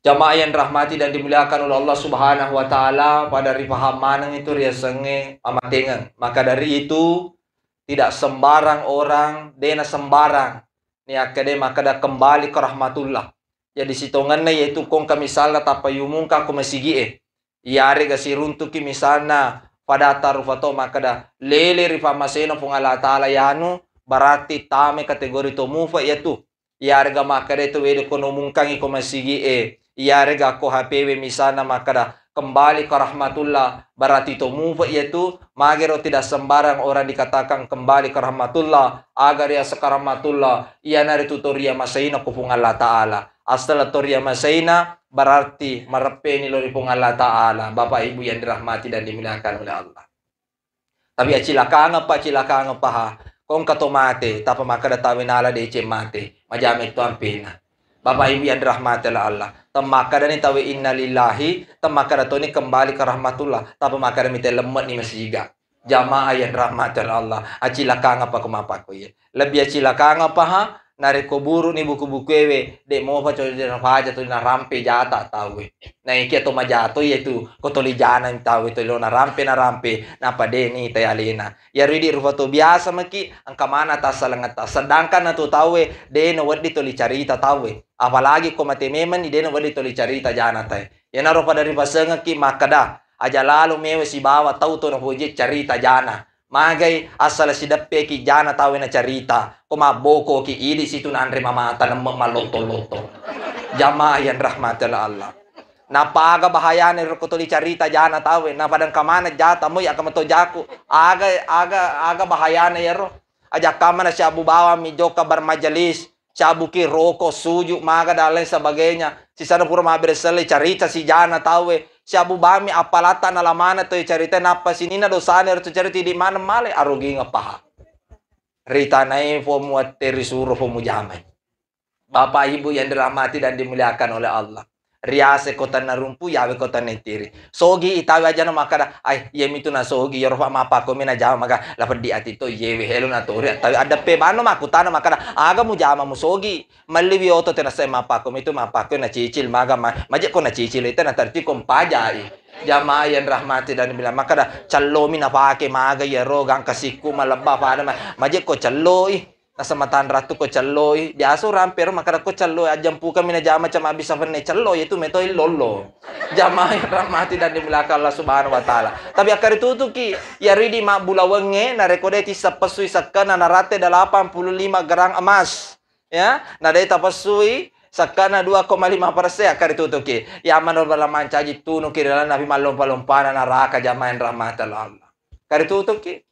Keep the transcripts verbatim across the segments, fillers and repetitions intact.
Jamaah yang dirahmati dan dimuliakan oleh Allah Subhanahu wa Ta'ala, pada ripaham maneng itu riasengnge amatengeng. Maka dari itu, tidak sembarang orang, dena sembarang ni akkeda makkeda kembali ke rahmatullah. Jadi sitongenna yaitu kongka misalna tappa yumungka ko masigi'e. Iyarega siruntuki misalna pada tarufa to makkeda lele ri pammasena Puang Allah Ta'ala yanu, berarti tame kategori to mufa yatu. Iyarega makkeda to wede kono mungkangi ko masigi'e, iyarega ko H P we misalna makkeda kembali ke rahmatullah, berarti to mufa yatu. Magero tidak sembarang orang dikatakan kembali ke rahmatullah. Aga riaseng rahmatullah, iyanaritu to riamaseina ko Puang Allah Ta'ala. Asal to riamaseina, berarti mareppeni lo ri Puang Allah Ta'ala. Bapak Ibu yang dirahmati dan dimuliakan oleh Allah. Tapi acilakangeppa, acilakangeppa ha. Kongka to mate, tappa makkeda tawe nala deceng mate. Majame to ampena. Bapak Ibu yang dirahmati oleh Allah. Temmakkedani tawe innalillahi, temmakkeda toni kembali ke rahmatullah. Tappa makkeda mite lemme'ni masiga. Jamaah yang dirahmati oleh Allah. Acilakangeppa ko mappakko iye. Lebbi acilakangeppa ha, narekko buru'ni buku-bukuewe, de' mopa coba nafaja tuli narampe jata tauwe. Naikia to majato iyetu, ko toli jana tauwe toli lo narampe, narampe, nappa de' nitai alena. Iyaro idi rupa to biasa maki, engka mana tassalengetta. Sedangkan natu tauwe, de' nawedding toli carita tauwe. Apalagi ko mate memenni, de' nawedding toli carita jana tae. Iyanaro pada ripasengekki makkeda, aja lalo mewe sibawa tau to napoji carita jana. Magai asala sideppeki jana tauwe nacarita, ko mabbokoki idi situ nanre mamata nemme mallotto-lotto. Jamaah yang dirahmati oleh Allah. Nappa aga bahayana ro ko toli carita jana tauwe, napadang kamana jata moi aga mato jaku. Aga, aga, aga bahayana iyaro. Aja kamana siabu bawang mi jokka bermajelis, siabuki roko, suju, maga dan lain sebagainya. Sisana pura mabbere selle carita sijana tauwe. Siabu bami appalatta nalamana to carita nappa sininna dosana ero carita idi maneng male arugingeng paha. Ritanai fomu wette risuro fomu jamai. Bapak Ibu yang dirahmati dan dimuliakan oleh Allah. Riase ko tanna rumpu, yawe ko tanna tiri. Sogi itawe aja na makkada, ai, iya mitu na sogi, yaro fa mappakko mi na jama maga, la peddi ati to, yewe helo na tori, tawe adeppe banno makkutana makkada, aga mu jama mu sogi. Melliwi oto tena sai mappakko mitu mappakko na cicil maga ma-, maje ko na cicil itu na terti ko mpajai. Jamaah yang rahmati dan bila makkada, cello mi na pake maga yaro gangka sikku malebba pada ma-, maje ko cello i. Naseng matanrattu ko celloi, biasa urampe ro makkada ko celloi, ajjampukang mi najama cama bisa fenne celloi, itu metoi lollo. Jamaah yang rahmati dan dimuliakan Allah Subhanahu wa Ta'ala. Tapi akkari tutuki, ya ridi mabbulawengnge, narekko de tisseng pessui sekkena naratte delapan puluh lima gram emas. Ya, na de tapessui sekkena dua koma lima persen, akkari tutuki. Ya mano bala mancaji tunuki ri lalenna api mallompa-lompana naraka, jamaah yang rahmati Allah. Akkari tutuki.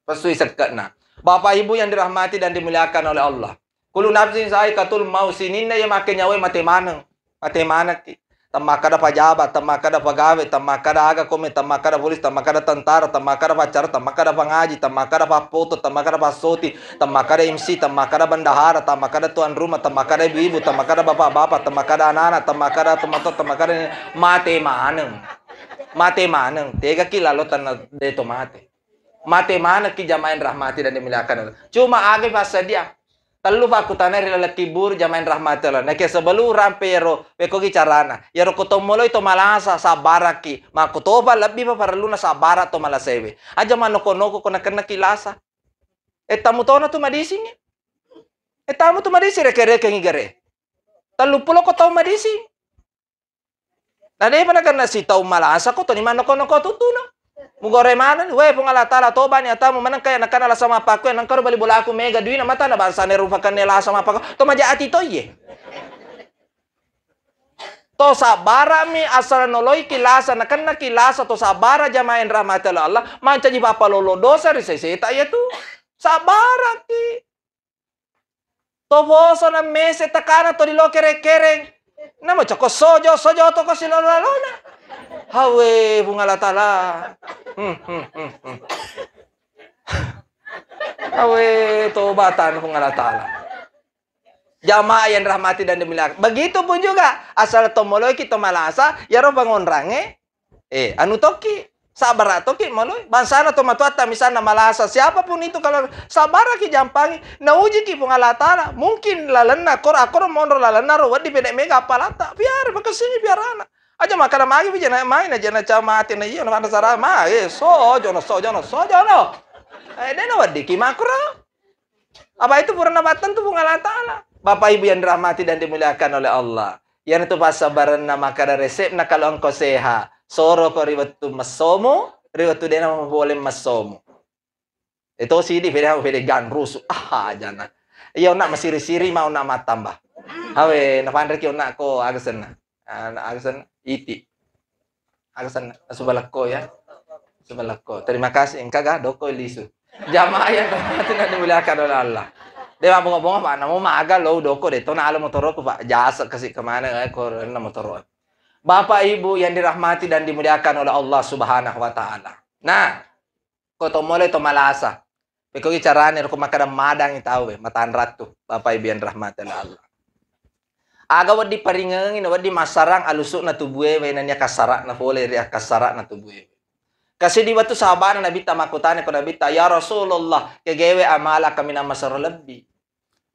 Pessui sekke'na. Bapak Ibu yang dirahmati dan dimuliakan oleh Allah. Kullu nafsin za'iqatul maut, sininna iya makke nyawae mate maneng. Mate manekki. Temmakkada pajaba, temmakkada pagawe, temmakkada aga kome, temmakkada polis, temmakkada tentara, temmakkada pacara, temmakkada pangaji, temmakkada pappoto, temmakkada passoti, temmakkada M C, temmakkada bendahara, temmakkada tuan rumah, temmakkada ibu-ibu, temmakkada bapak-bapak, temmakkada anak-anak, temmakkada tomatoa, temmakkada mate maneng. Mate maneng. Tegaki lalo tanna deto mate. Mate manekki jamaah yang rahmati dan dimuliakan Allah. Cuma aga passadia. Tellu pakkutana ri laleng kuburu jamaah yang rahmati Allah. Nakke sebelum rampe yaro, wekogi carana. Yaro ko tommoloi to malasa, sabbarakki. Makkutopa lebbi pa parelluna sabbara to malasewe. Aja manoko-noko ko nakennaki lasa. E tamu tona tu madising. E tamu tu madising reke-rekengi gare. Tellu pulo ko tau madising. Na depa nakenna sitau malasa ko toni mannoko-noko tuttuno. Mugore maneng, we Puang Allah Ta'ala, tobani atamu maneng kaya nakana lasa mappakkoe, nengkaro bali bolaku mega duina matana bangsane rupakanne lasa mappakko. To maja ati to iye. To sabbarami asal noloiki lasa, nakennaki lasa, to sabbara jamaah yang rahmati Allah, mancaji papalolo dosa ri seseta iya tu. Sabbaraki. To poso na mese takana to dilo kereng-kereng. Namo coko sojo, sojo to ko silalo-lalona. Hawe, Puang Allah Ta'ala. Hmm, hmm, hmm, hmm. Hawe, tobatan, Puang Allah Ta'ala. Jamaah yang rahmati dan dimuliakan. Begitupun juga, asal to moloiki to malasa, yaro pangonrange, eh, anu tokki. Sabbara toki maloi. Bangsana to matuatta misalna malasa, siapapun itu, kalau sabbaraki jampangi, naujiki Puang Allah Taala. Mungkin lalenna kor-, akkoro monro lalenna ro, wedding pede mega appalatta. Piara, makessingi piarana. Aja makkada magi pi jana mai na jana ca mati na iya na pada sara ma, eh, so jono, so jono, so jono. Eh, dena weddiki makro. Apa itu purana battentu Puang Allah Taala. Bapak Ibu yang dirahmati dan dimuliakan oleh Allah. Iyanatu passabarenna makkada resepna kalau engkau sehat. Soroko ri wettu messomu, ri wettu dena mapole messomu. Itu sidi pede, pede ganrusu. Ah, jana. Iya, onna masiri-siri ma onna mattamba. Awe, napanreki onna ko aga senna. Ah, aga senna. Iti. Aga senna. Subalakko ya. Subalakko. Terima kasih. Engka ga doko lisu. Jamaah yang terhormat dan dimuliakan oleh Allah. Dewa bongo-bongo, Pak, namo maga lo doko de to na ala motoroku, Pak. Jasa kasi kemana, eh, ko na motoro. Bapak Ibu yang dirahmati dan dimuliakan oleh Allah Subhanahu wa Ta'ala. Nah, ko to mole to malasa. Pekogi carane ro ko makkada madangi tau e, matanrattu. Bapak Ibu yang dirahmati oleh Allah. Aga wedding paringengi na wedding massarang alusu'na tubuewe, nania kassara'na pole ri akkassara'na tubuewe. Kasi di wettu sahabana Nabitta makkutana ko Nabitta, "Ya Rasulullah, kegewe amala kaminang masero lebbi."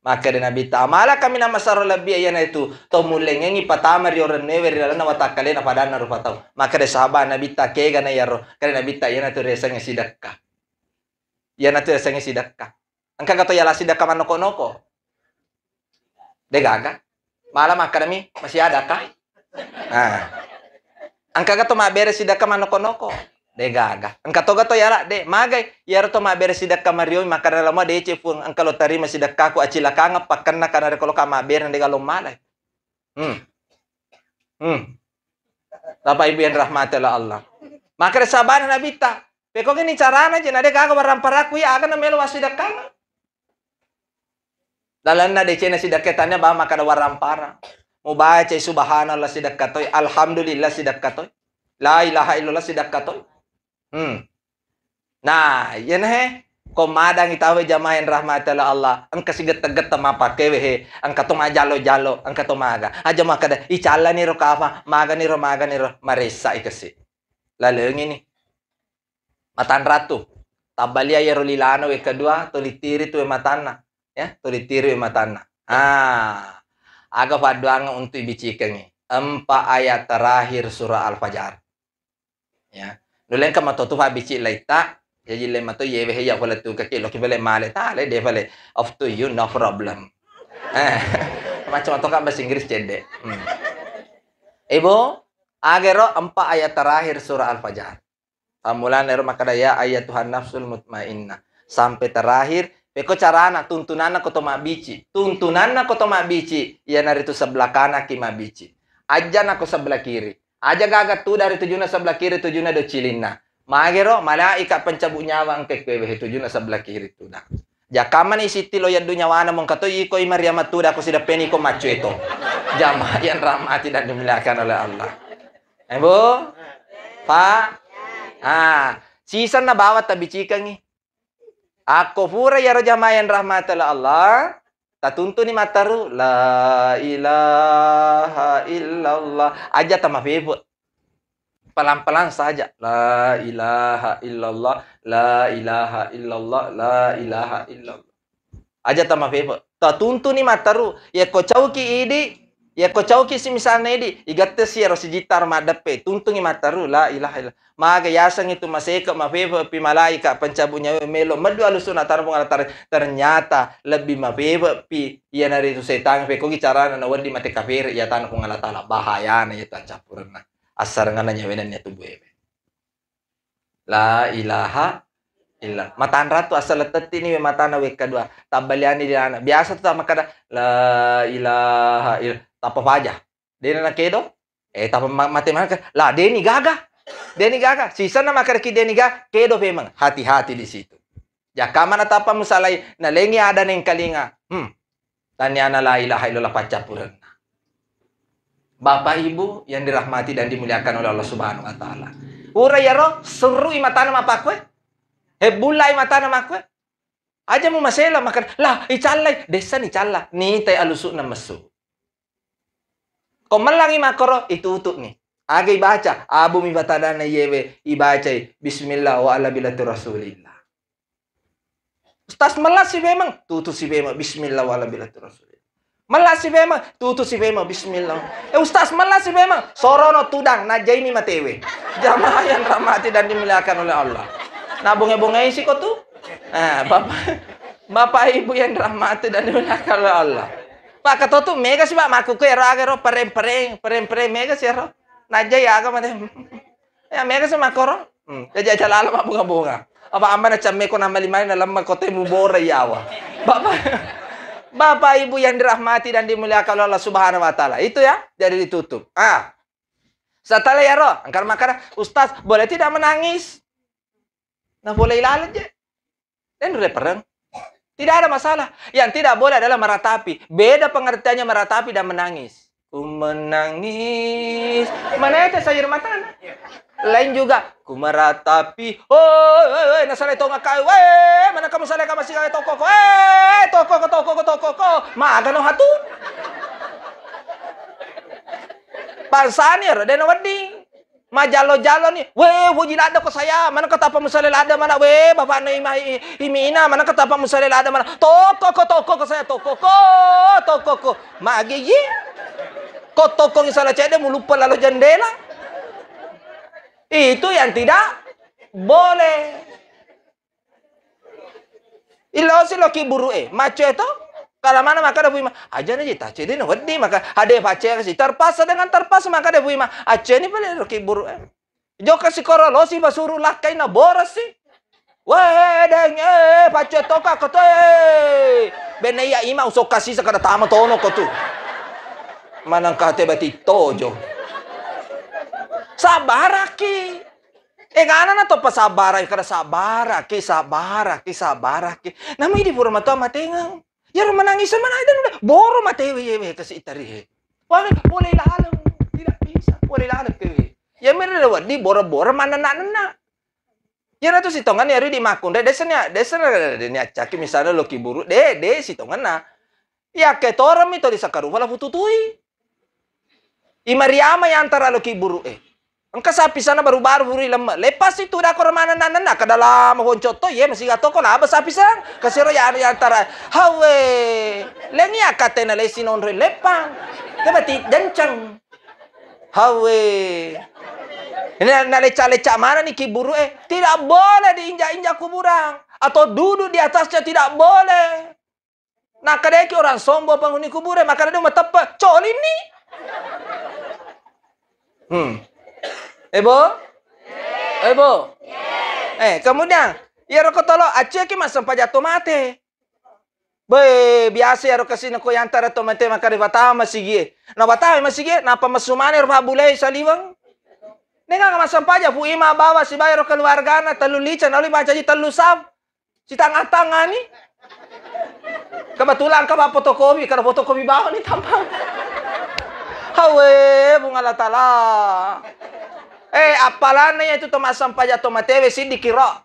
Makkeda Nabitta, "Amala kaminang masero lebbi iyanaitu to mullengengi patama ri orennewe ri lalenna watakkalena padanna rupa tau." Makkeda sahabat Nabitta, "Kegana iyaro?" Keda Nabitta, "Iyanatu riasengnge sidekka." Iyanatu riasengnge sidekka. Engkaga to yala sidekka mannoko-noko? De gaga. Mala makkadami, "Masih ada kah?" Ah. Engkaga to mabbere sidekka mannoko-noko? De gaga. Engka toga to yala? De. Magai? Iyaro to mabbere sidekka mario, makkada lamo deceng Puang, engka lo tarima sidekkaku, acilakangeng pakkenna kana rekko loka mabbere na de galo malai. Hmm. Hmm. Bapak Ibu yang dirahmati oleh Allah. Makkada sahabana Nabitta, "Pekogini carana je na de gaga waramparakku iya, aga na melo wassidekkang?" Lalenna decena sidekka tania ba makkada warampara. Mubacai subhanallah sidekka toi, alhamdulillah sidekka toi, la ilaha illallah sidekka toi. Hmm. Nah, iyana he, ko madangi tauwe jamaah yang dirahmati oleh Allah, engka sigette-gette mappakewe he, engka to majalo-jalo, engka to maga. Aja makkada, "Ih, callani ro kafa, magani ro, magani ro," maressa i kesi. Lalengi ni. Matanratu. Tabbalia iyaro lilana wekka dua, toli tiri tu matanna. Ya, toli tiri matanna. Ah, aga paddoangeng untuk ibicikengi. Empat ayat terakhir surah Al-Fajar. Ya. Nulengka matotu fabici laitta, jaji le mato yewe heya fale tu kaki loki fale male tale de fale. Off to you, no problem. Eh, macam matoka bahasa Inggris cedde. Hmm. Ibu, agero empat ayat terakhir surah Al-Fajar. Pammulana ero makkada, "Ya ayyatuhan nafsul mutmainnah." Sampai terakhir, peko carana, tuntunanna ko to mabbici. Tuntunanna ko to mabbici, iyanaritu sebelah kanaki mabbici. Ajjana ko sebelah kiri. Aja gaga tuda ri tujuna sebelah kiri, tujuna docilinna. Magero, malaika pencabut nyawa engka kuewe tujuna sebelah kiri tuda. Jakkamani sitti lo yaddu nyawana mongka to iko i Maria matuda ko sideppeni ko maccueto. Jamaah yang rahmati dan dimuliakan oleh Allah. Eh, Bu? Pak? Ah, sisenna bawang tabicikengi. Akko pura iyaro jamaah yang rahmati oleh Allah, tatuntuni mattaru, "La ilaha illallah." Aja tamafefe. Pelan-pelan saja. "La ilaha illallah, la ilaha illallah, la ilaha illallah." Aja tamafefe. Tatuntuni mattaru. Yakko cauki idi, yakko cauki si misalna idi, igattesi ero sijitta ro maddeppe, tuntungi mattaru, "La ilaha illallah." Maga yaseng itu maseke, mafefe pi malaika pencabut nyawa melo meddu alusuna tana Puang Allah Taala. Ternyata lebbi mafefe pi iyanaritu setang, pekogi carana nawedding mate kafere iya tana Puang Allah Taala. Bahayana iyatu accappurenna. Assarenganna nyawa nennia tubuewe. La ilaha illa. Matanratu asal tettini we matana wekka dua. Tabbaliani di ana. Biasa tu makkada, "La ilaha illa." Tappa faja. Dena nakedo. Eh, tappa ma-, mate maneng. Lah, deni gaga. Deni gaga. Sisenna makkadaki deni gaga, kedo pemeng. Hati-hati di situ. Jakkamana tappa musalai, nalengi ada nengkalinga. Hmm. Taniana la ilaha illallah paccappurenna. Bapak Ibu yang dirahmati dan dimuliakan oleh Allah Subhanahu wa Ta'ala. Ura yaro, surui matana mapakkue. Hebbullai matana makkue. Aja mu masela makan, lah, icallai, dessa ni calla, nitai alusu'na messu. Ko mellangi makkoro, itutu'ni. Aga ibaca, abu mi batadanna iyewe, ibacai, "Bismillah wa ala millati Rasulillah." Ustaz, mella si memang, tutu si memang, "Bismillah wa ala millati Rasulillah." Mella si memang, tutu si memang, "Bismillah." Eh, Ustaz, mella si memang, sorono tudang, najjaini matewe. Jamaah yang rahmati dan dimuliakan oleh Allah. Nah, bonge-bonge si ko tu. Ah, Bapak, Bapak Ibu yang rahmati dan dimuliakan oleh Allah. Pak, ketua tu mega si, Pak, maku ke ero, aga ero, pereng-pereng, pereng-pereng, mega si ero. Najjai aga mate. Ya, mega si makkoro. Hmm, jaji aja lalo mabbonga-bonga. Apa amba na camme ko namali-mali na lemma ko te mubora yawa. Bapak, Bapak Ibu yang dirahmati dan dimuliakan oleh Allah Subhanahu wa Ta'ala. Itu ya, jadi ditutup. Ah. Setelah ya, Ro, angkar makara, "Ustaz, boleh tidak menangis?" Nah, boleh ilalang je. Dan udah perang. Tidak ada masalah. Yang tidak boleh adalah meratapi. Beda pengertiannya meratapi dan menangis. Ku menangis. Mana itu sayur matana? Lain juga. Ku meratapi. Oi, oi, oi, nasale tonga kai. Weh, mana kamu sale kamu sih toko ko? Eh, toko ko, toko ko, toko ko. Maga no hatu. Bangsani ero, dena wedding. Majallo-jallo ni, "Weh, woji ladde ko saya, mana ko tappa musale ladde mana, weh, bapakna ima-, i-, imina, mana ko tappa musale ladde mana, toko ko, toko ko saya, toko ko, toko ko." Magi yi? Ko toko ngi sala cedde muluppa lalo jendela. Itu yang tidak boleh. Illosi lo kiburu e, maccoe to? Kala mana makkeda Puima, "Aja na ji tacce de na wedding," maka ade pacce kasi, terpaksa dengan terpaksa makkeda Puima, "Acceni pale lo kiburu e." Jokka sikoro losi basuru lakkai na borasi. Weh, deng, eh, paccoe to ka ko to, eh. Benne iya ima usok kasi sakada tama tono ko tu. Manang kate bati tojo. Sabaraki. Eh, gana na toppa sabbaraki, kada sabbaraki, sabbaraki, sabbaraki. Nami di pura matua matengeng. Yaro manangis sama na dan udah boro matewe yewe kasi itari he. Wah, boleh laleng. Tidak bisa, boleh laleng tewe. Ya mere wedding boro-boro manenna-nenna. Yana tu sitongan yari di makunre, desanya, desanya, de ni accaki misalnya lo kiburu, de, de sitonganna. Yakke toreng mi to di sakarupa la pututui. Imariama yantara lo kiburu e. Engka sapisana baru-baru furi lemme. Lepas itu dako remana nanenna ke dalam honco to ye masiga toko laba sapisang. Kasiro ya anu yantara. Hawe. Lengi akatena lesi nonroi lepang. Kebati denceng. Hawe. Ini na leca-leca mana ni kiburu e. Tidak boleh diinjak-injak kuburan atau duduk di atasnya tidak boleh. Nakkedaki orang sombong penghuni kubure, makkeda de mateppe, colinni. Hmm. Eh, Bo? Eh, Bo? Eh, kemudian, iyaro ko tolo, accueki massempajang to mate. Be, biasa iyaro kasi nako yantara to mate makkeda batama sigie. Na batama masigie, napa messu mane ro pabbulai saliweng. Nengka massempajang, Pu Ima bawa sibawa ro keluargana, tellu lica, nauli mancaji tellu sab. Sitanga-tangani. Kebetulan ka fotokopi, kalau fotokopi bawa ni tampang. Hawe, Puang Allah Ta'ala. Eh, appalanna iya tu to massempajang to matewe siddi kira.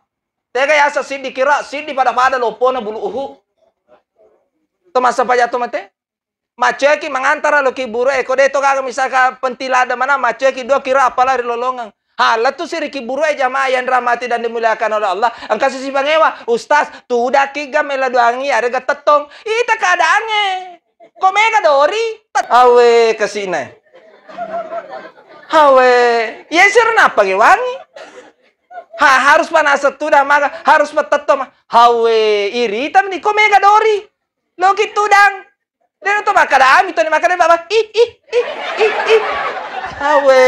Tega yasa siddi kira, siddi pada-pada lopona bulu uhu. To massempajang to mate. Maccoeki mangantara lo kiburu e, ko de to gaga misalkan penting ladde mana, maccoeki dua kira apala ri lolongeng. Ha, lettu si ri kiburu e jamaah yang dirahmati dan dimuliakan oleh Allah. Engka sisi pangewa, "Ustaz, tudaki ga mela duangi arega tettong." Ita keadaannya. Ko mega dori. Tet-, awe kasina. Hawe. Iya sira napa ge wangi? Ha, harus panasa tudang maga, harus patettong ma. Hawe, irita meni ko mega dori. Loki tudang. Dena to makkada ami to ni makkada baba. Ih, ih, ih, ih, ih. Awe,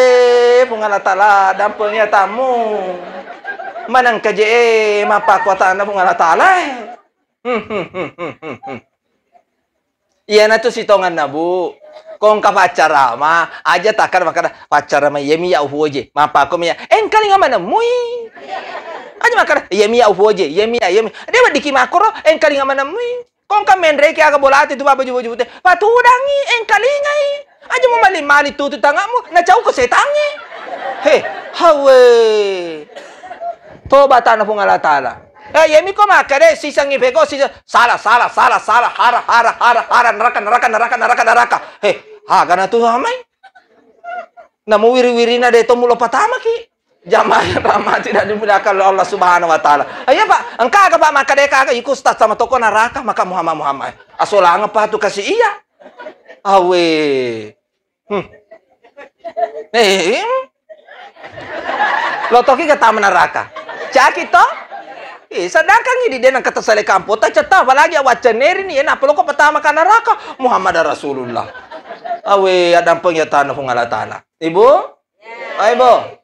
Puang Allah Ta'ala, dampengi atamu. Maneng kaje, eh, mappakuatanna Puang Allah Ta'ala, eh. Hmm, hmm, hmm, hmm, hmm, hmm. Iyana tu sitonganna, Bu. Ko engka paccarama, aja takkada makkada, "Paccarama iyami ya upoje." Mappakko mi ya, "Engkalinga manemmui." Aja makkada, "Iyami ya upoje, iyami ya, iyami." De weddiki makkoro, "Engkalinga manemmui." Ko engka menreki aga bolate tu baju-baju te. Patudangi, engkalingai. Aja mu mali-mali tutu tangamu, nacau ko setangi. He, hawe. Toba tana Puang Allah Ta'ala. Eh, iyami ko makkada sisangi peko sisa-, salah, salah, salah, salah, hara, hara, hara, hara, neraka, neraka, neraka, neraka, neraka. He, aga na tu amai? Namu wiri-wirina de to mulo patamaki. Jamaah yang rahmati dan dimuliakan oleh Allah Subhanahu wa Ta'ala. Iya, Pak, engka aga, Pak, maka de kaga iku ustaz sama toko neraka, maka Muhammad, Muhammad. Asolang apa tu kasih iya. Awe. Hmm. Eh, hmm. Lo toki ke taman neraka. Caki to? Eh, sedangkan ini dia nang kata sale kampung, tak ceta apalagi awak ceneri ni, enak peloko pertama ke neraka. Muhammad Rasulullah. Awe, ada pengingatan Puang Allah Ta'ala. Ibu? Oh, Ibu?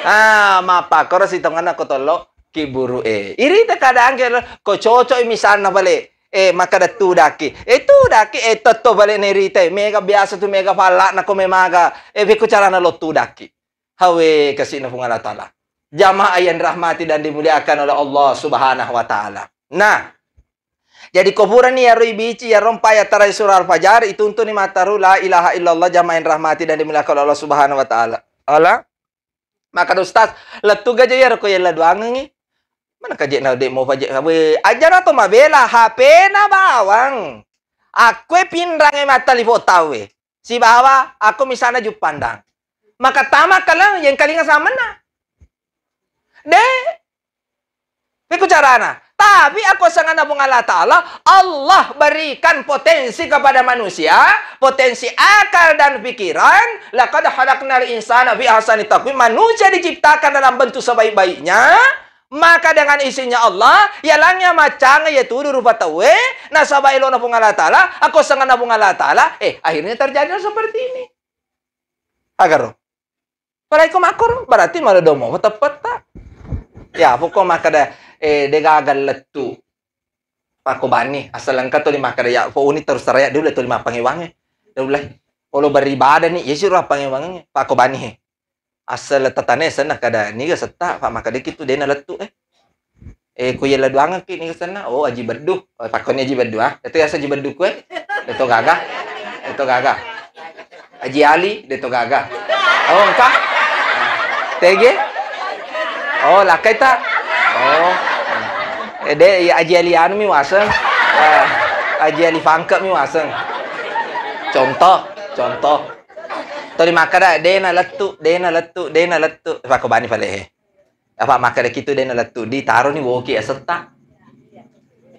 Ah, mappakkoro sitongenna ko tollo kiburu e. Iri te keadaan ke lo, ko cocok misalna bale. Eh, makkeda tudakki. Eh, tudakki, eh, tetto bale nerita. Mega biasa tu mega fallakna ko memaga. Eh, beko carana lo tudakki. Hawe kasihna Puang Allah Ta'ala. Jamaah yang rahmati dan dimuliakan oleh Allah Subhanahu wa Ta'ala. Nah, jadi ko purani iyaro ibici, iyaro mpa ya tarai surah Al-Fajar, ituntuni mattaru la ilaha illallah, jamaah yang rahmati dan dimuliakan oleh Allah Subhanahu wa Ta'ala. Ala? Maka ustaz, lettu gaja iyaro ko yella duangengi. Mana kaje na de mo faje. We, ajana to mabela H P-na bawang. Akkue pinrange mattalifo tauwe. Sibawa akko misalna juppandang. Maka tama kaleng yang kalinga samenna. De. Piku carana. Tapi akko sanganna Puang Allah Ta'ala, Allah berikan potensi kepada manusia, potensi akal dan pikiran, laqad khalaqnal insana fi ahsani taqwim, manusia diciptakan dalam bentuk sebaik-baiknya, maka dengan izinnya Allah, yalangnya macang ya tudu rupa tauwe, nasaba elona Puang Allah Ta'ala, akko sanganna Puang Allah Ta'ala, eh, akhirnya terjadi seperti ini. Agaro. Pada iko makkoro, berarti maladde mo teppetta. Ya, pokok makkeda, eh, de gaga lettu. Pakko bani, asal engka tuli makkeda, ya, pokokni terus terang ya, dulu tuli mappangewangnge. Dulu lah. Kalau beribadah ni, ya suruh pangewangnge, pakko bani he. Asal tatane senna kada niga setta, pak makkeda kitu dena lettu, eh. Eh, ku yella duangekki ni senna. Oh, Aji Beddu. Oh, pakkoni Aji Beddu, ah. Itu biasa Aji Beddu kue. Deto gaga. Deto gaga. Aji Ali, deto gaga. Oh, engka? Tege? Oh, lakkai ta? Oh. Eh, de, iya, Aji Ali anu mi waseng. Eh, Aji Ali Fangke mi waseng. Contoh, contoh. Toli makkeda, dena lettu, dena lettu, dena lettu. Pakko bani pale he. Apa makkeda kitu de nalettu, ditaroni woki asetta.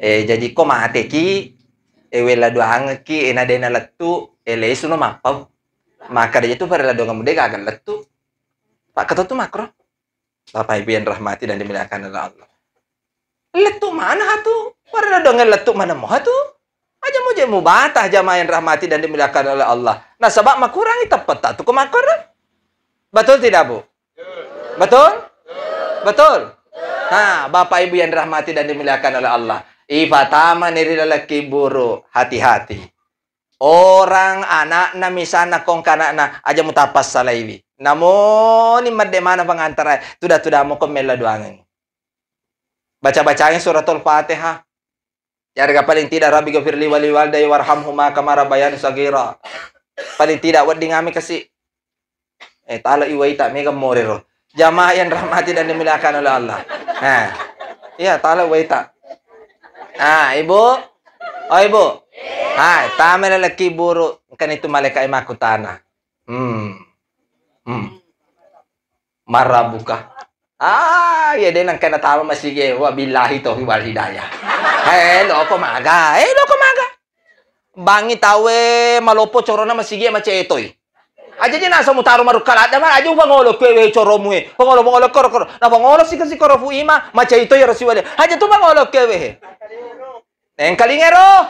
Eh, jaji ko mateki, eh, wella doangekki, eh, na de nalettu, eh, lesuno mappau. Makkeda jatu parella doangmu de gaga lettu. Pak ketua tu makro. Bapak Ibu yang rahmati dan dimuliakan oleh Allah. Lettu mana hatu? Parella doang lettu mana mo hatu? Aja muje mubatah jamaah yang rahmati dan dimuliakan oleh Allah. Nasaba makurangi teppetta tu ko makkoro. Betul tidak, Bu? Betul? Betul? Nah, Bapak Ibu yang dirahmati dan dimuliakan oleh Allah. Ifatama ni ri laleng kiburu, hati-hati. Orang anakna misalna kongka anakna, aja mutapassalaiwi. Namoni medde mana pengantara, tuda-tuda moko mella doangengi. Baca-bacangi suratul Fatihah. Yarega paling tidak, Rabbi ghafirli wali walidayya warhamhuma kama rabbayani saghira. Paling tidak wedding ami kasi. Eh, tala iwaita mega morero. Jamaah yang rahmati dan dimuliakan oleh Allah. Nah. Iya, tala iwaita. Ah, Ibu. Oh, Ibu. Hai, tamela laki buru. Kan itu malaikat makutana. Hmm. Hmm. Marabuka. Ah, iya de nangka natama masigi, wa billahi taufiq wal hidayah. Eh, loko maga, eh, loko maga. Bangi tawe malopo corona masigi macetoi. Aja je nasa mutaro marukka ladda ma, aja upangolo kue we coromu e. Pangolo, pangolo koro, koro. Na pangolo sika, sika rofu ima, macaitoi ro siwale. Aja tu pangolo kue we. Engkalingero.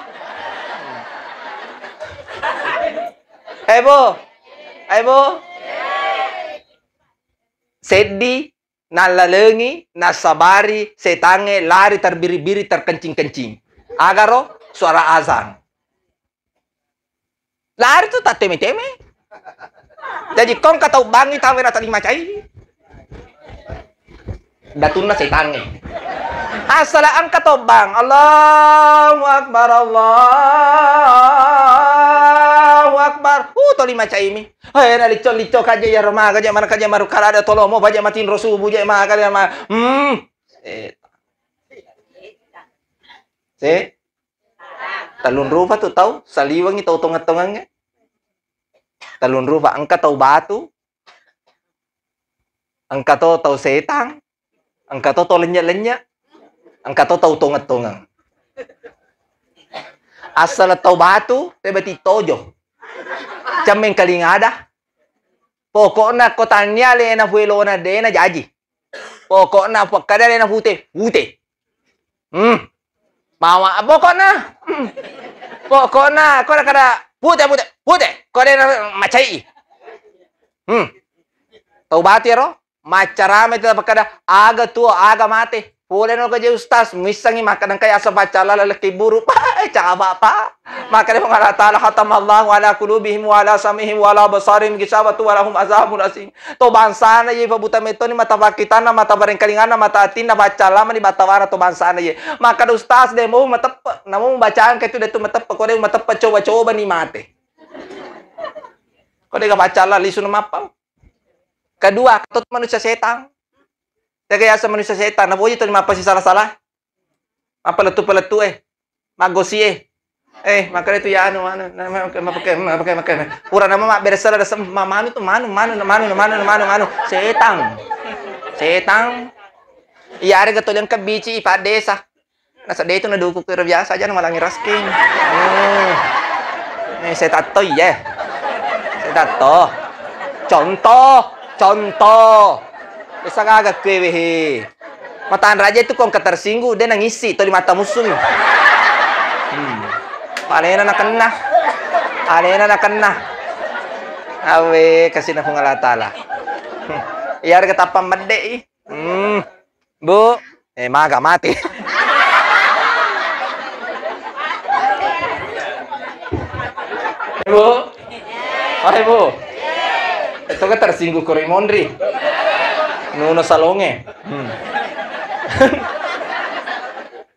Ebo. Ebo. Seddi nallalengi, nassabari setangnge lari terbiri-biri, terkencing-kencing. Agaro suara azan. Lari tu tatteme-teme. Jaji kongka tau bangi tawe na tadi macai. Datunna setangnge. Asala engka tobbang. Allahu Akbar, Allahu Akbar. Uh, toli macaimi. Hei, na licco-licco kaje ya roma kaje mana kaje maru kalada tolomo baje matinro subuh je ma kaje ma. Hmm. Eh. Se. Tellung rupa tu tau saliwengi tau tongeng-tongengnge. Tellung rupa engka tau batu. Engka to tau setang, engka to tau lennye-lennye, engka to tau tongeng-tongeng. Assaleng tau batu, te bati tojo. Cemmeng kalinga ada. Pokokna ko tannia alena fuelona dena jaji. Pokokna pakkada alena fute, fute. Hmm. Mawa pokokna. Hmm. Pokokna ko kada pute, fute, fute. Ko dena macai. Hmm. Tau batu ero. Maccarama itu pakkada, aga tuo, aga mate. Pole no gaje ustaz, missangi makkada engka yaseng paccalla lalekki buru. Pa, eh, caba, pa. Makkada Puang Allah Taala, khatamallahu ala qulubihim wa ala sam'ihim wa ala absarihim gisawatu wa lahum azabun azim. To bangsana ye pabuta metoni mata pakkitanna, mata barengkalinganna, mata atinna, paccalla mani battawara to bangsana ye. Makkada ustaz de mau mateppe, namu bacaan ke tu de tu mateppe, ko de mateppe coba-coba ni mate. Ko de ga paccalla lisu na mappau. Kedua, engka to manusia setang. Tega yaseng manusia setang, napoji to mappasisala-sala. Mappalettu-palettu e. Maggosi e. Eh, makanya itu ya anu, anu, mapakai, mapakai, mapakai. Pura nama mabberesala dasem, ma-, manu tu, manu, manu, manu, manu, manu, manu. Setang. Setang. Iya, ada getol yang kebici, Pak Desa. Nasedde itu naduku kiro biasa aja namalangi rasking. Hmm. Eh, saya tatto iya. Saya tatto. Contoh, contoh. Bisa kagak kue wehe. Matan raja itu kong ketersinggung, dia nangisi, toli mata musuh. Hmm. Alena nakenna. Alena nakenna. Awe, kasih na Puang Allah Taala. Hmm. Iya, ada ketapang medde i. Hmm. Bu, eh, maga mati. Ibu, oh, Ibu, itu kan tersinggung kori mondri. Nuno salonge. Hmm.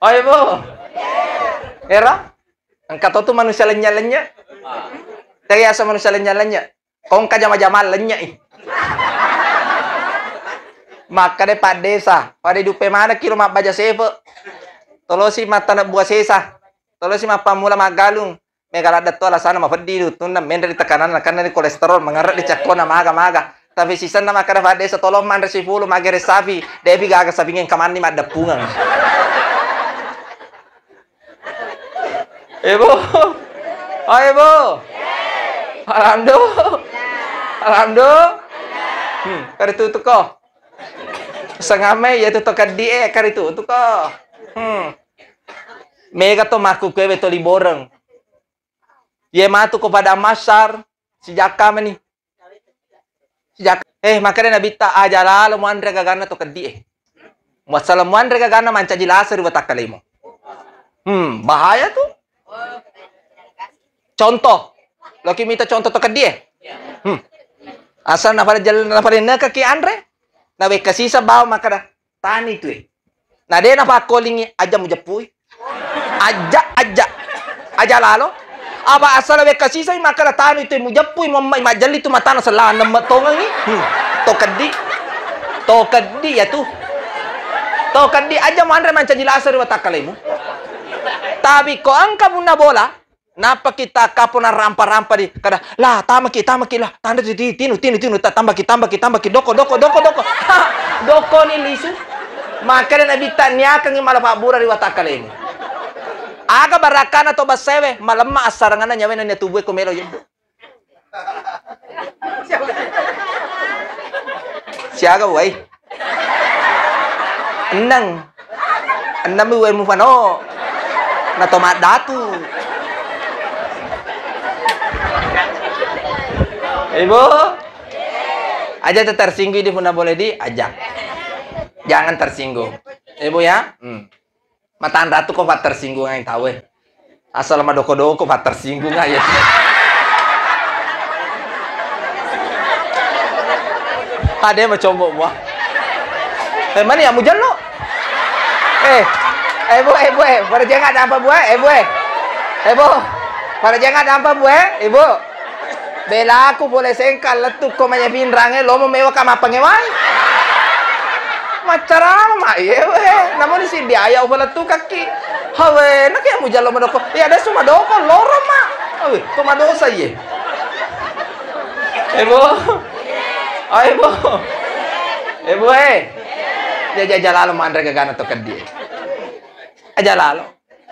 Oh, Ibu, era, engka to tu manusia lenya-lenya. Tega yaseng manusia lenya-lenya. Kongka jama-jama lennye'i. Makkeda Pak Desa, pada duppe manekki ro mabbaja sefe. Tolosi mattana bua sesa. Tolosi mappammula maggalung. Mega ladde to alasanna mapeddi duttunna, menre ri tekananna, nakenna ri kolesterol, mangerre di cakkona, maga-maga. Tapi sisenna makkeda Pak Desa, tolong manre sifulu, magere sapi. Depi gaga sapinge engka manni maddeppungeng. Ibu. Oh, Ibu. Alhamdulillah. Alhamdulillah. Hmm, kari tutuko. Sengame ya tu to keddi e, kari tutuko. Hmm. Mega to makku kue beto liboreng. Ye matu ko pada masar, sijakka meni. Sijak-, eh, makkeda Nabitta, aja lalo muanre gaganna to keddi e. Muassala muanre gaganna mancaji lasa ri watakkalemu. Hmm, bahaya tu. Contoh, loki mita contoh to keddi e. Hmm. Asal nafale jel-, nafale nekaki anre, nawekka sisa bawa makkeda, tani tu e. Na de napakkolingi, aja mujeppui. Aja, aja. Aja lalo. Apa asal wekka sisai makkeda tanu itu mujeppui, muammai majelli tu matana selana mettongengi. Hmm. To keddi. To keddi ya tu. To keddi aja manre mancaji lasa ri watakkalemu. Tapi ko engka punna bola, Nappa kita kapona rampa-rampa di kada, lah, tamaki, tamaki, lah, tanda ti-, ti-, tinu, tinu, tinu, ta-, tambaki, tambaki, tambaki, doko, doko, doko, doko. Ha, doko ni lisu. Makkeda Nabitta, niakangi mala pabbura ri watakkalemu. Aga barakana to bassewe, malemma assaranganna nyawe nennia tubue ko melo yebbu. Siaga uwai? Enneng. Enneng mi uwai mufano. Na to maddatu. Ibu. Aja tersinggung di punna boleh di, aja. Jangan tersinggung. Ibu ya. Hmm. Matanra tu ko pattersinggungang tau e. Asal madoko-doko pattersinggungang ya. Ade macombo mua. Eh, mani ya mujallo. Eh, eh bu, eh bu, eh, pada jangan apa bu, eh bu, eh. Eh bu, pada jangan apa bu, eh, ibu. Belaku pole sengka lettu ko manya pinrange lomo mewa ka mappangewai. Maccarama ma iye we. Namuni siddi aya upalettukakki. Hawe, nake mujallo madoko. Ya desu madoko loro ma. Awe, to madosa iye. Ebo. Ayo bo. Eh, Bu, eh. Jaja jalalo manre gagana to keddi. Aja lalo.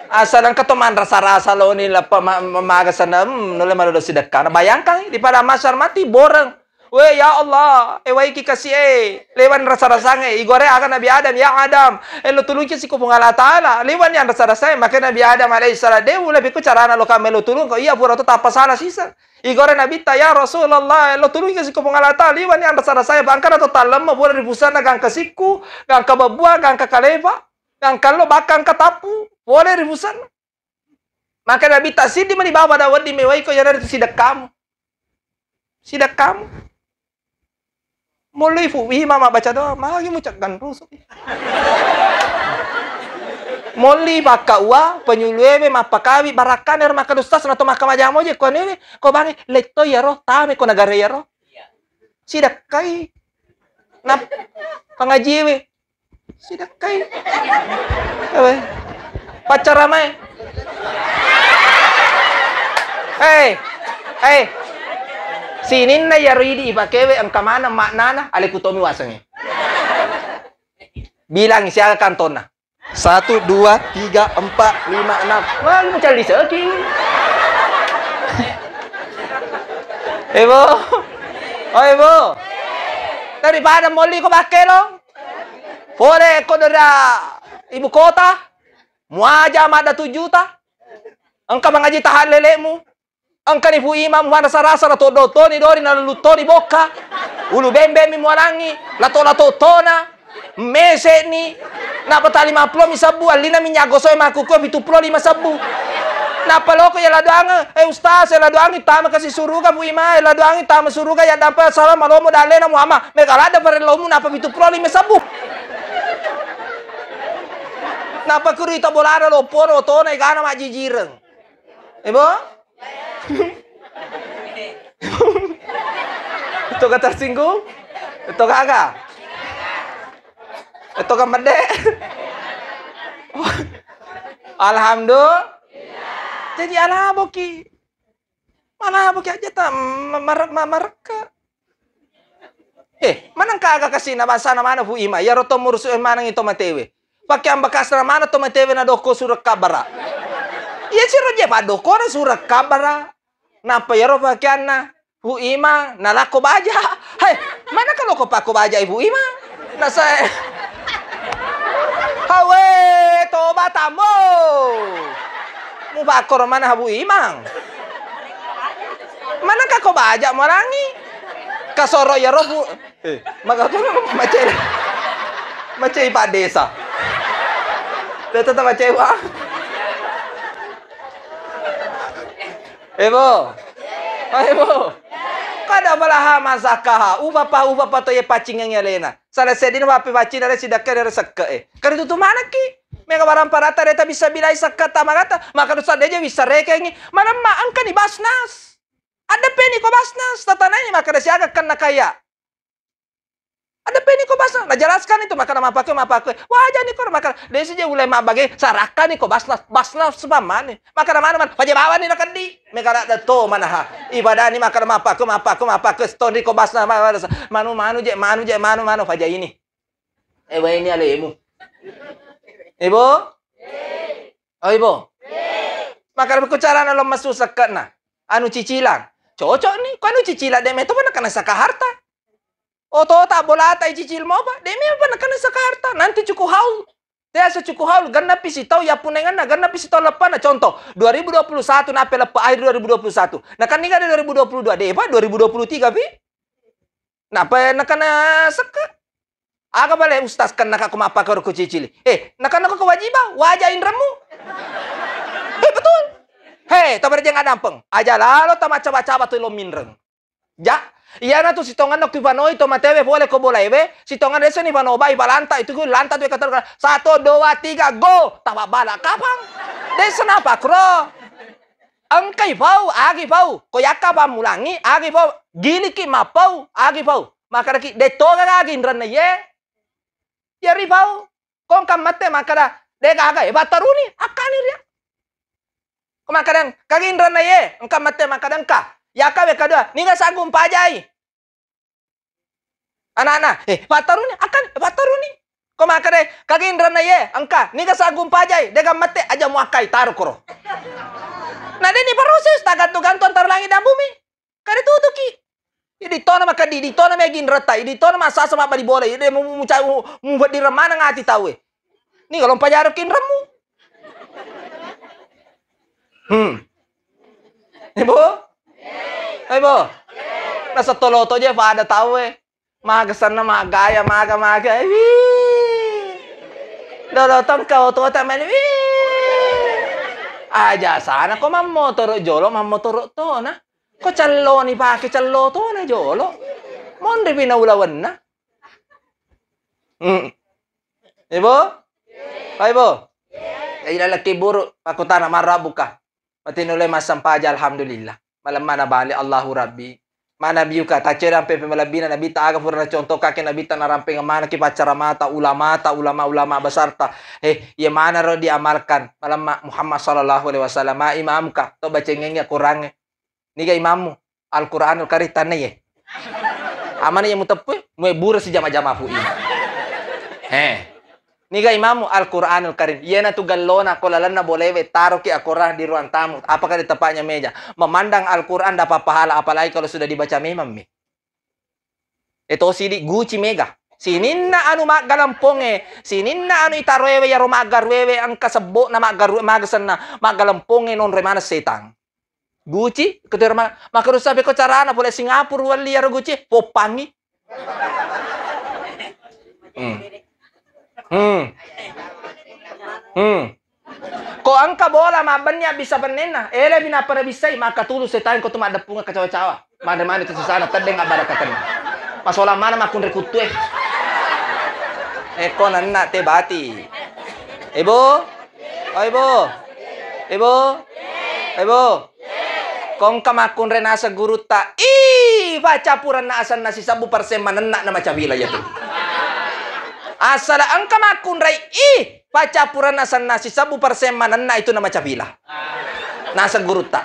Asal engka to manrasa-rasa loni lappa ma-, ma-, maga sana, hmm, nulle madodo sidekkana. Bayangkan, di padang mahsyar mati, boreng. We, ya Allah, eh, waiki kasi, eh, lewan rasa-rasang, eh, igore aga Nabi Adam, ya Adam, eh, lo tulungki siko Puang Allah Ta'ala, lewan yang rasa-rasang, eh, maka Nabi Adam alaihissalam, de, ula piku carana lo kame lo tulung, ko iya pura to tappa salah sisa. Igore Nabi ta, ya Rasulullah, eh, lo tulungki siko Puang Allah Ta'ala, lewan yang rasa-rasang, eh, bangkana to tallemma, pura ri pusana gangka sikku, gangka babua, gangka kalepa, gangka lo, bakka engka tappu, pole ri pusana. Maka Nabitta, siddi mani baba pada wedding mewaiko, iyanaritu sidekkamu. Sidekkamu. Molloi Fu Ima mabbaca doa, magi muceggang rusuk. Molli bakka ua, penyuluewe mappakawi, barakkane ro makkeda ustaz, nato makkamaja moje, ko newe, ko bangi, letto iyaro, tame ko negara iyaro. Sidekkai. Nap-, pangajiwe. Sidekkai. Ewe. Paccaramae. Hei. Hei. Sininna iyaro idi ipakewe engka maneng maknana, alekutomi wasengnge. Bilangi siaga kantonna. Satu, dua, tiga, empat, lima, enam. Wah, lu mencari seki. Ebo. Oh, Ebo. Daripada molli ko bakke lo. Pole ko dera ibu kota. Muaja madda tujuta. Engka mangaji tahan lelemu. Engkani Fu Imang muarasa-rasa, la toddo toni dori, na lellu toni bokka. Ulu bembe mi mualangi, lato-lato tona, mese'ni. Nappa ta lima pulo mi sabbu, allina minyak gosok e makkukkue pitu pulo lima sabbu. Nappa loko ya ladoang, eh, ustaz, ya ladoang tama kasi suruga Fu Imang, ya ladoang tama suruga ya dampa salam malomo dallena Muhammad. Mega ladda parellomu nappa pitu pulo lima sabbu. Nappa kuru ita bolana loppono tona igana majijireng. Ebo? Itu kata tersinggung? Itu kagak? Itu kan medek? Alhamdulillah. Jadi alaboki. Malaboki aja ta ma-, ma-, ma-, marekka. Eh, maneng kaga kasina bangsana mana Fu Imang? Iyaro to murusu e maneng to matewe. Pakeang bekasna mana to matewe na dokko surek kabara. Iya siro je padokkona surek kabara. Nappa iyaro pakeanna Fu Imang nalakko baja. Hai, mana kalau ko pakko baja Fu Imang? Nasae. Hawe, toba tammo. Mu pakkoro mana Fu Imang? Mana kako baja malangi? Kasoro iyaro Fu Eh, maka tu macai, macai Pak Desa. Tetap macai, Pak. Eh, Bo. Eh, Bo. Kada balaha masakaha. Upa pa, upa pa to ye paccingengi alena. Sala sedina wape paccing ada sidakka ada sekke, eh. Kari tutu manaki. Mega barang parata deta bisa bilai sekke tamagata. Maka dosa deja bisa rekengi. Manemma engkani Basnas. Ada peni ko Basnas. Tatanai maka ada siaga kenna kaya. Ada peni ko Basnas, najelaskan itu, makana mapake, mapake. Wajani ko, makana desi je ulai mabage, sarakani ko Basnas, Basnas supamane. Makana mana man, paje bawani nakeddi. Mekana da to manaha. Ibadani makana mapake, mapake, mapake, stoni ko Basnas, ma-, ma-, manu, manu je, manu je, manu, manu, paja ini. Eh, wah ini alemu. Ibu? Oh, Ibu? Makana ko carana lo masu sekkena. Anu cicilan. Cocok ni, ko anu cicilan de meto mana kena saka harta. Otota bolata icicil mopa, de' memang pernah kena saka harta. Nanti cuku haul. Te asa cuku haul, gennapi sitau yappunengenna, gennapi sitau leppana. Contoh, dua ribu dua puluh satu nape leppe akhir dua ribu dua puluh satu. Nakenninga de' dua ribu dua puluh dua, de' pa dua ribu dua puluh tiga pi. Napa nakena sekka? Aga bale ustaz kenna ka ko mappakoro ko cicili. Eh, nakena ko kewajiban, waja inremmu. Eh, betul. Hei, tabarejeng adampeng. Aja lalo tamacaba-caba tu lo minreng. Ja, iyana tu sitongenna kuipanoi to matewe pole ko bolaewe, sitongenna desa ni panobai palanta itu ku lanta tu katar satu, dua, tiga, go, tapa bala kapang. Desa napa kro? Engkai pau, agi pau, ko yakka pammulangi, agi pau, giliki mappau, agi pau. Makaraki de toga agi inrenna ye. Yari pau. Ko engka mette makkeda, de gaga, e, battaruni, akkani ria. Ko makkeda, kagi inrenna ye, engka mette makkeda engka. Yaka we kadua, niga sanggung pajai. Anana, eh, pattaruni, akan, eh, pattaruni. Ko makkeda, "Kagi inrenna ye, engka, niga saggung pajai, dega mette, aja muakkai, taro koro." Na deni proses, tagantung-gantung antara langit dan bumi. Kade tutuki. Idi tona makkedi, idi tona megi inretta, idi tona massasa mabbali bola, idi mu, mu, mu, mu, mu, mu, maneng ati tauwe. Niga lompajaroki inremmu. Hmm. Ibu? Ibu? Nasettoloto je pada tauwe. Maga senna, maggaya, maga, maga. Wih. Dolo tongka oto ta mani. Wih. Aja sana ko mammotoro jolo, mammotoro tona. Ko celloni pake cello tona jolo. Monri pina ulawenna. Hmm. Ibu? Pak Ibu? Jadi lalaki buru, aku tana marra buka. Mati nulle massampaja, alhamdulillah. Malemma nabali, Allahu Rabbi. Mana biuka, tacce rampe pemelebbina Nabitta aga pura nacontoh kake Nabitta narampeng mana ki paccara mata, ulamata, ulama, ulama besarta. Eh, iya mana ro diamalkan. Malemma Muhammad sallallahu alaihi wasallam, ma imamka, to bacengengi Qurangnge. Niga imammu? Al-Quranul Karim tanna ye. Amana ye muteppui, mue bura si jama-jama fu ima. Eh. Niga imammu? Al-Quranul Karim. Iyana tu gallona ko lalenna bolewe taroki Al-Quran di ruang tamu. Apakah di tempatnya meja? Memandang Al-Quran dapat pahala, apalagi kalau sudah dibaca memang mi. Eto sidi guci mega. Sininna anu maggalemponge, sininna anu itaroewe yaro maggaruewe engka sebbo'na maggaru-, magasenna maggalemponge nonroi maneng setang. Guci, ketero ma-, makarusa beko carana pole Singapura welli yaro guci, poppangi. Hmm. Hmm. Hmm. Ko engka bola mabbenni abbissa pennenna, ele binappa nabissai, maka tulu setang ko tu maddeppung kacawa-cawa. Mane-mane tu sesana teddeng abbarakatenna. Masolang mana makkunre kuttue. Eko nenna te bati. Ebo? Oh, Ebo? Ebo? Ebo? Ko engka makkunrai naseng gurutta, ih, paccappurenna asenna sisebbu persen manenna na macabila iya tu. Asala engka makkunrai, ih, paccappurenna asenna sisebbu persen manenna itu na macabila. Naseng gurutta.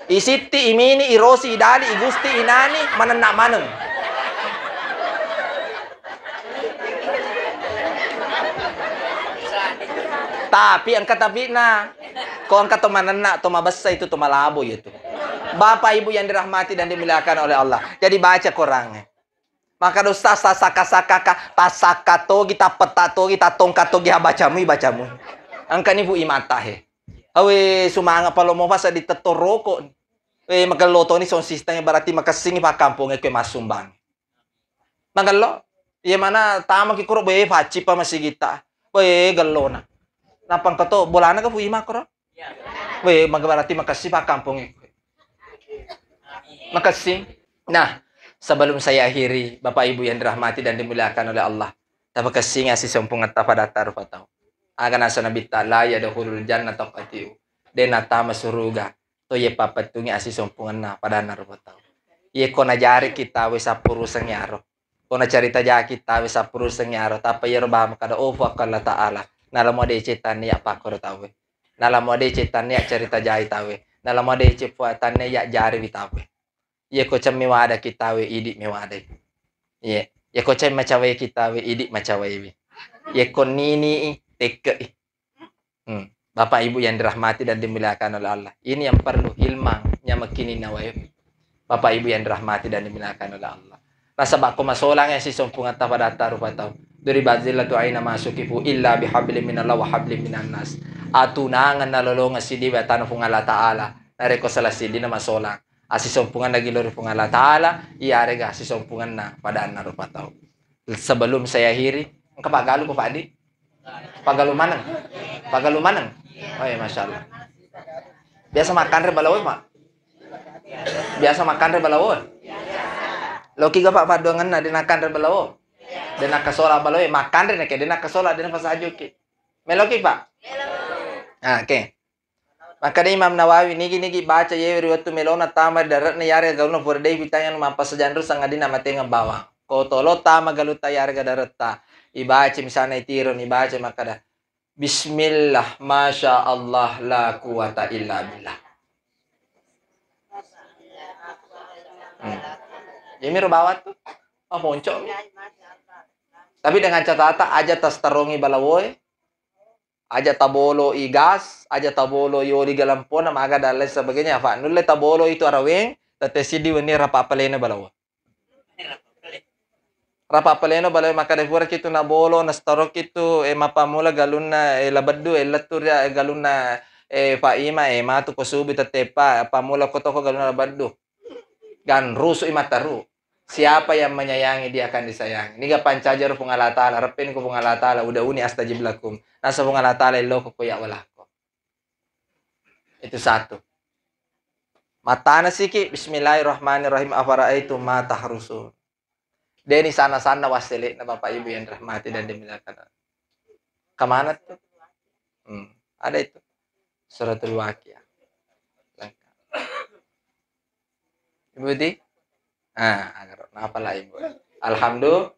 Isitti, imini, irosi, idali, igusti, inani, manenna maneng. Tapi engka tapi'na. Ko engka to manenna, to mabessa itu, to malabo iya tu. Bapak Ibu yang dirahmati dan dimuliakan oleh Allah. Jadi baca Qurannya. Maka dosa sasaka-sakaka, tasaka togi, tapeta togi, tatongka togi, ha bacamui, bacamui. Engka ni bu imata he. Awe sumanga palo mo fasa di tetto roko. Eh, magello toni sound system berarti makessingi pakkampong e kue masumbang. Magello, iya mana tamaki kuro, boe, facci pa masigitta. Boe, gellona. Nappa engka to bolana ka fu ima kuro. Boe, maka berarti makessi pakkampong e. Makessi. Nah, sebelum saya akhiri, Bapak Ibu yang dirahmati dan dimuliakan oleh Allah, tapakessingi asisompungetta padatta rupa tau. Aga nasa Nabitta, "La yadkhulul jannata qatiu." De natama suruga to ye pappettungi asisompungenna padanna rupa tau. Ye ko najariki tawe sappurusengngi aro. Ko nacarita jaki tawe sappurusengngi aro, tappa yero bama kada ofu akko Allah Ta'ala. Nalamo deceng tannia pakkoro tawe. Nalamo deceng tannia carita jai tawe. Nalamo deceng pua tannia jariwi tawe. Ye ko ceng mewadaki tawe, idi mewadai. Ye. Ye ko ceng macaweki tawe, idi macawaiwi. Ye ko nini i, tekke i. Hmm. Bapak Ibu yang dirahmati dan dimuliakan oleh Allah. Ini yang perlu hilmang nyamekini nawae. Bapak Ibu yang dirahmati dan dimuliakan oleh Allah. Nasaba ko masolang ya sisompungetta padatta rupa tau. Duribat zillatu aina masukifu illa bihablim minallah wa hablim minan nas. Atunangan nalolongeng sidiwe atana Puang Allah Ta'ala. Narekko salah sidina masolang. Asisompungenna gilo ri Puang Allah Ta'ala, iyarega asisompungenna padanna rupa tau. Sebelum saya akhiri, engka paggalu ko Pak Di? Paggalu maneng? Paggalu maneng? Oh ya, Masya Allah. Biasa makanre balawo, Pak? Biasa makanre balawo? Loki ga, Pak, paddoangenna de nakanre balawo? De nakasola balawo, makanre nake de nakasola, de napasajuki. Meloki, Pak? Ah, oke. Makkeda Imam Nawawi, nigi-nigi baca yewe ri wettu melona tama ri dare'na yarega galuna pura dei pitanya nu mappasajang ru sangadinna matengeng bawang. Ko tolo tama galutta yarega dare'ta, ibaca misalna itiro, ibaca makkeda, "Bismillah, masya Allah, la quwata illa billah." Hmm. Iyamiro bawang tu. Maponco. Tapi dengan catatan aja tastarongi balawoe, aja tabolo i gas, aja tabolo i oli galempona, maga dan lain sebagainya. Apa nulle tabolo itu araweng, tette siddi wenni rapa palena balawoe. Rapa paleno balawoe, makkeda pura kitu nabolo, nastarokki tu, eh, mappammula galunna, eh, labeddu, eh, lettu ria, eh, galunna, eh, Faima, eh, matu ko subu tettepa, pammula ko toko galunna labeddu. Gan rusu i mataru. Siapa yang menyayangi, dia akan disayangi. Niga pancaji ro Puang Allah Ta'ala, reppeni ko Puang Allah Ta'ala, udauni astajib lakum. Nasa Puang Allah Ta'ala, eloko ko ya walako. Itu satu. Matana siki, Bismillahirrahmanirrahim, afara'aitum ma tahrusun. Deni sana-sana wassele'na Bapak Ibu yang dirahmati dan dimuliakan. Kemana tuh? Hmm, ada itu. Suratul Waqiah. Lengkap. Ibu Ti? Ah, agaro. Napa lah Ibu? Alhamdulillah.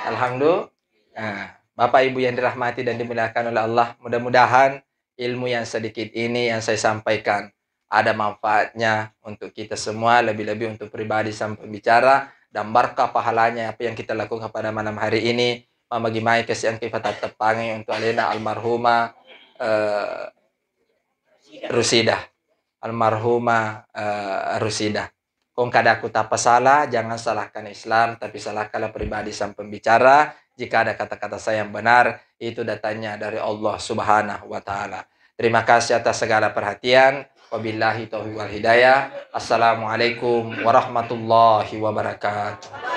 Alhamdulillah. Nah, Bapak Ibu yang dirahmati dan dimuliakan oleh Allah, mudah-mudahan ilmu yang sedikit ini yang saya sampaikan ada manfaatnya untuk kita semua, lebih-lebih untuk pribadi sang pembicara, dan barkah pahalanya apa yang kita lakukan pada malam hari ini, mamagi mai kasi engka ipatatteppangi untuk alena almarhumah, eh, Rusidah. Almarhumah, eh, Rusidah. Kong kadaku tappa salah, jangan salahkan Islam, tapi salahkanlah pribadi sang pembicara. Jika ada kata-kata saya yang benar, itu datangnya dari Allah Subhanahu wa Ta'ala. Terima kasih atas segala perhatian. Wabillahi taufiq wal hidayah. Assalamualaikum warahmatullahi wabarakatuh.